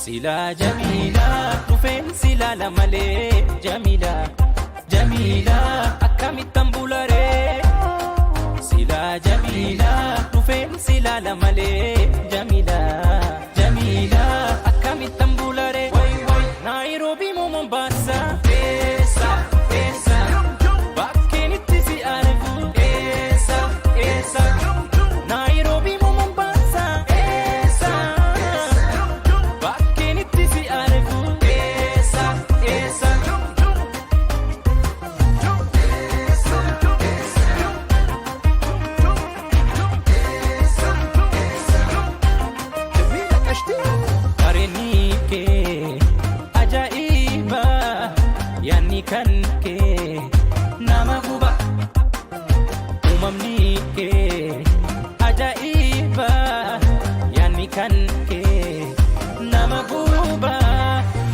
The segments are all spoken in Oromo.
Silaa Jamiilaa dhufeen silaala malee Jamiilaa Jamiilaa akkamittan bularee. Silaa Jamiilaa dhufeen silaala malee Jamiilaa Jamiilaa akkamittan bularee. Naayiroobii moo Mombasa? Eessa eessa bakkeen itti si argu? Eessa eessa Naayiroobii moo Mombasa? Eessa bakkeen itti si argu? Eessa eessa. Jamiila qashtii. Qareenni kee ajaa'iba, yaanni kan kee nama guba. Uumamni kee ajaa'iba, yaanni kan kee nama guba.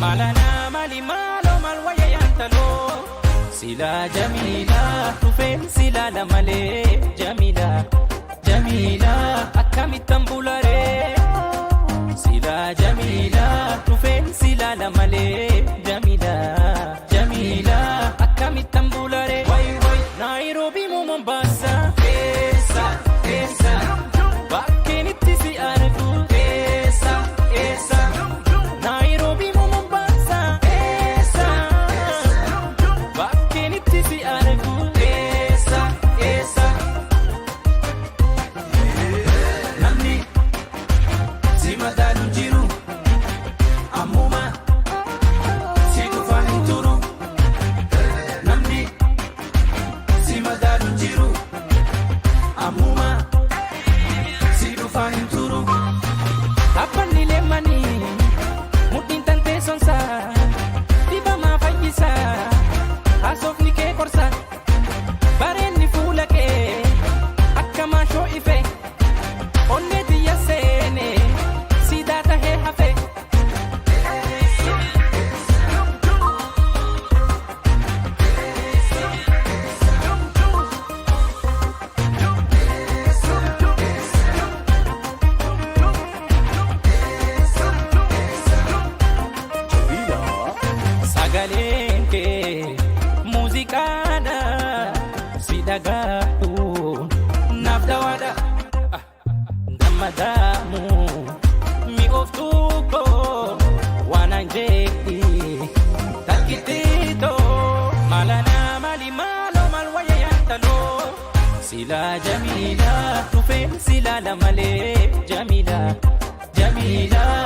Maalanaa maali maaloo maal wayya yaantaloo. Silaa Jamiilaa dhufeen silaala malee Jamiilaa Jamiilaa akkamittan bularee. Silaa Jamiilaa dhufeen silaala malee Jamiilaa Jamiilaa akkamittan bularee. Naayiroobii moo Mombasa? Eessa eessa bakkeen itti si argu? Eessa eessa Naayiroobii moo Mombasa? Eessa bakkeen itti si argu? Eessa eessa. Namni si madaalu jiru ammuma si dhufaa hin turu. Namni si madaalu jiru ammuma si dhufaa hin turu. Dhaabbanni leemmanii mudhiin tan teessonsaa dibamaa fayyisaa, haasofni kee qorsa, bareenni fuula kee akka maashoo ife, onnee tiyya seene siidaa tahee hafe. Jamiila. Sagaleen kee muuziqaadha, si dhagahuun naaf dawaadha. Dammadaamu mi'ooftuu koo waan an jeeqi takkitiitoo maalanaa maali maaloo maal wayya yaantaloo. Silaa Jamiilaa dhufeen silaala malee Jamiilaa Jamiilaa.